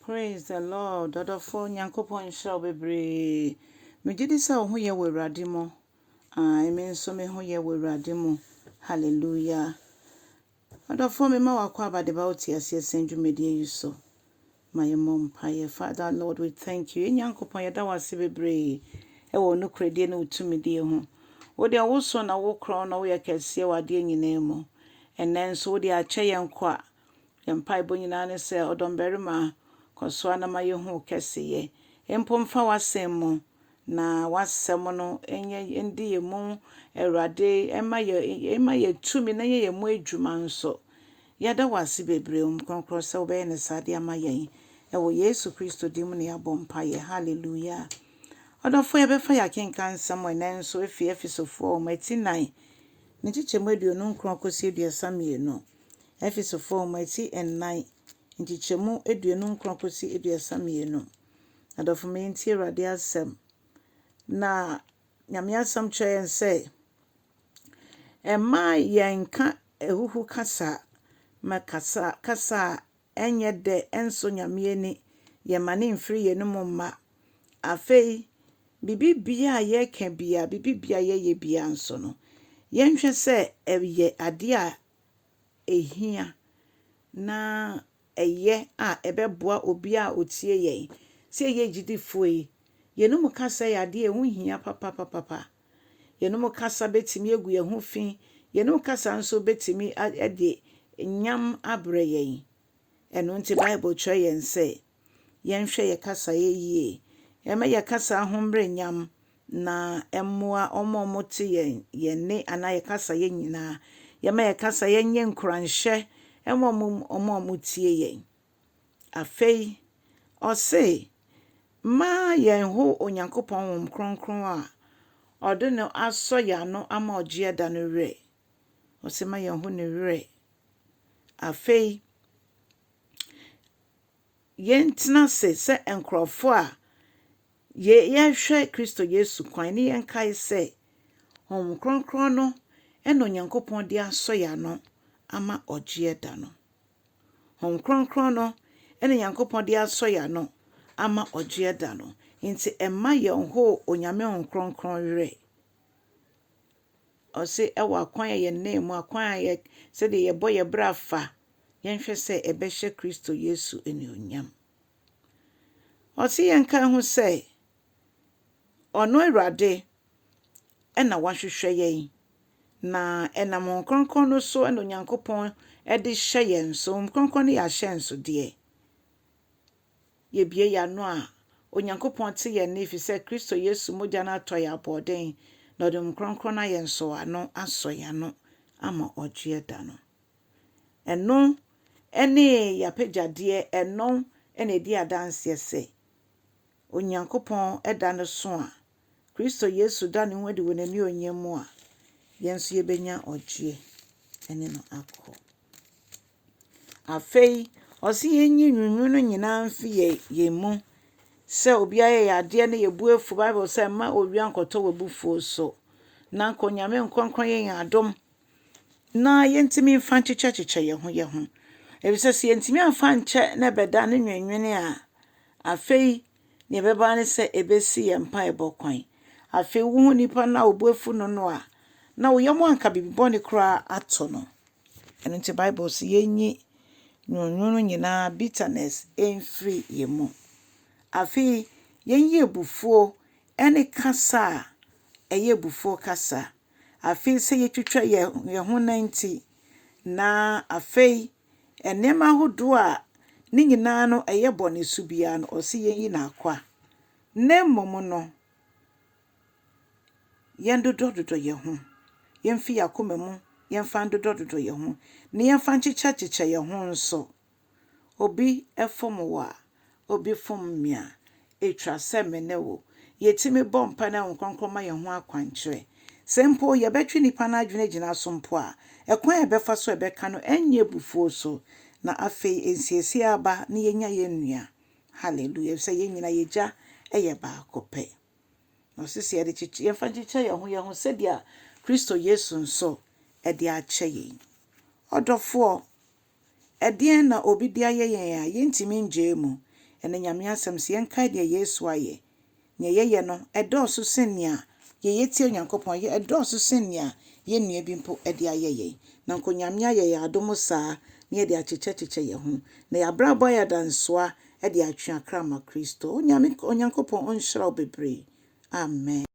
Praise the Lord ɔdɔfoɔ Nyankopɔn nhyira wo bebree. Megye di sɛ wo ho yɛ wɔ Awurade mu. Ae, me nso me ho yɛ wɔ Awurade mu. Hallelujah. Ɔdɔfoɔ mema wakɔ abadeba wo te aseɛ sɛn dwumadie yi so. Ma yɛmmɔ mpaeɛ. Father Lord, we thank you. Yɛn Nyankopɔn yɛda wo ase bebree ɛwɔ wo nokorɛdie ne wo tumidie ho. Wo deɛ wo so na wo korɔn na woyɛ kɛseɛ wɔ adeɛ nyinaa mu. Ɛnnɛ nso wode akyɛ yɛn kɔ a yɛn mpaebɔ nyinaa ne sɛ ɔdɔmbarima kɔ so ara na ma yɛhu wo kɛseyɛ. Mpo mfa w'asɛm mu na w'asɛm no nyɛ ndi yɛn mu Awurade ɛma yɛ ɛma yɛ tumi na yɛ yɛn mu adwuma nso. Yɛda wo ase bebree Honhom Kronkron sɛ wobɛyɛ ne saa de ama yɛn. Ɛwɔ Yesu Kristo din mu na yɛabɔ mpaeɛ. Hallelujah. Ɔdɔfoɔ yɛbɛfa yɛn akenka nsɛm ɛnnɛ nso efi Efesofoɔ nwoma ti 4 ne nkyekyɛmu 29 kɔsi 32. Efesofoɔ nwoma ti 4 nkyekyɛmu 29 kɔsi 32. Adɔfo ma yɛntie Awurade asɛm. Na Nyame asɛm kyerɛ yɛn sɛ ɛmma yɛnka ehuhu kasa ma kasa kasa a ɛnyɛ dɛ ɛnsɔ Nyame ani yɛma ne mfiri yɛn mu mma. Afei biribi bia a yɛreka bia biribi bia a yɛyɛ bia nso no yɛnhwɛ sɛ ɛyɛ adeɛ a ehia na ɛyɛ a ɛbɛboa obi a otie yɛn. Sɛ yɛyɛ gyidifoɔ yi, yɛn mu kasa yɛ adeɛ a ɛho hia papapapa. Yɛn mu kasa bɛtumi agu yɛn ho fi. Yɛn mu kasa nso bɛtumi de nyam abrɛ yɛn. Ɛno nti Bible kyerɛ yɛn sɛ yɛnhwɛ yɛn kasayɛ yie. Ɛmma yɛn kasa ho mmerɛ nyam na ɛmmoa wɔn a wɔte yɛn yɛn nne anaa yɛn kasayɛ nyinaa. Yɛma yɛn kasayɛ nyɛ nkuranhyɛ ɛma wɔn a wɔtie yɛn. Afei, ɔse mma yɛnho Onyankopɔn Honhom Kronkron a ɔde no asɔ yɛn ano ama ɔgyeɛ da no werɛ. Ɔse ma yɛnho ne werɛ. Afei, yɛntena ase sɛ nkurɔfoɔ a yɛhwɛ Kristo Yesu kwan ne yɛnkae sɛ Honhom Kronkron no ɛna Onyankopɔn de asɔ yɛn ano ama ɔgyeɛ da no. Honhom Kronkron no ɛna Nyankopɔn de asɔ yɛn ano ama ɔgyeɛ da no. Nti ɛmma yɛnho Onyame Honhom Kronkron werɛ. Ɔse ɛwɔ akwan a yɛnam mu, akwan a yɛ sɛdeɛ yɛbɔ yɛn bra fa, yɛnhwɛ sɛ ɛbɛhyɛ Kristo Yesu anuonyam. Ɔse yɛnka ho sɛ ɔno Awurade ɛna wahwehwɛ yɛn na ɛnam Honhom Kronkron no so ɛna Onyankopɔn ɛde hyɛ yɛn so. Honhom Kronkron no yɛ ahyɛnsodeɛ. Yɛbue yɛn ano a Onyankopɔn te yɛn nne ɛfiri sɛ Kristo Yesu mogya no atɔ yɛn aboɔden na ɔde Honhom Kronkron no ayɛ nsɔwano asɔ yɛn ano ama ɔgyeɛ da no. Ɛno ɛne yɛapagyadeɛ, ɛno ɛna ɛdi adanseɛ sɛ Onyankopɔn ɛda no so a Kristo Yesu da ne ho adi wɔ n'anuonyam mu a yɛn nso yɛbɛnya ɔgyeɛ ɛne no akɔ. Afei, ɔse yɛnyi nwunwunu no nyinaa mfi yɛn mu sɛ obiara yɛ yɛn adeɛ na yɛbu afu. Bible sɛ mma owia nkɔtɔ w'abufuo so na nka Onyame nkronkron yɛ yɛn adom na yɛntumi mfa nkyekyɛkyekyɛ yɛn ho yɛn ho. Ɛfiri sɛ yɛntumi amfa nkyɛ na ɛbɛda ne nwenwene a, afei nea ɛbɛba ne sɛ ɛbɛsi yɛn mpaebɔ kwan. Afei wohu nipa no a obu afu no no a, na wo yam anka biribi bɔne koraa ato no. Ɛno nti Bible sɛ yɛnyi nwunwunu nyinaa bitterness ɛmfiri yɛn mu. Afei yɛnyi abufuo ɛne kasa a ɛyɛ abufuo kasa. Afei sɛ yɛtwitwa yɛn ho nan nti, na afei nneɛma ahodoɔ a ne nyinaa no ɛyɛ bɔne so biara no, ɔse yɛnyi n'akwa. Na mmom no, yɛndodɔdodɔ yɛn ho. Yɛmfi yɛn akoma mu yɛmfa ndodɔdodɔ yɛn ho na yɛmfa nkyekyɛkyekyɛ yɛn ho nso. Obi fom wo a, obi fom me a, ɛtwa sɛ me ne wo. Yɛtumi bɔ mpae na Honhom Kronkron ma yɛn ho akwankyerɛ. Sɛ mpo yɛbɛtwe nipa no adwene agyina so mpo a, ɛkwan a yɛbɛfa so a ɛbɛka no ɛnyɛ abufuo so. Na afei nsiesie aba na yɛnya yɛn nua. Hallelujah. Ɛfiri sɛ yɛn nyinaa yɛgya ɛyɛ baako pɛ. Na ɔse sɛ yɛde kyekyɛ yɛmfa nkyekyɛ yɛn ho yɛn ho sɛdeɛ Kristo Yesu nso ɛde akyɛ yɛn. Ɔdɔfoɔ, ɛdeɛn na obi de ayɛ yɛn a yɛntumi ngyae mu? Ɛnnɛ Nyame asɛm se yɛnkae deɛ Yesu ayɛ. Nea yɛyɛ no, ɛdɔɔso sen nea yɛyɛ tia Onyankopɔn, ɛdɔɔso sen nea yɛn nua bi mpo de ayɛ yɛn. Na nka Onyame ayɛ yɛn adom saa na yɛde akyekyɛkyekyɛ yɛn ho, na yɛn abrabɔ ayɛ adansoa de atwe akra ama Kristo. Onyame, Onyankopɔn ɔnhyira wo bebree. Amen.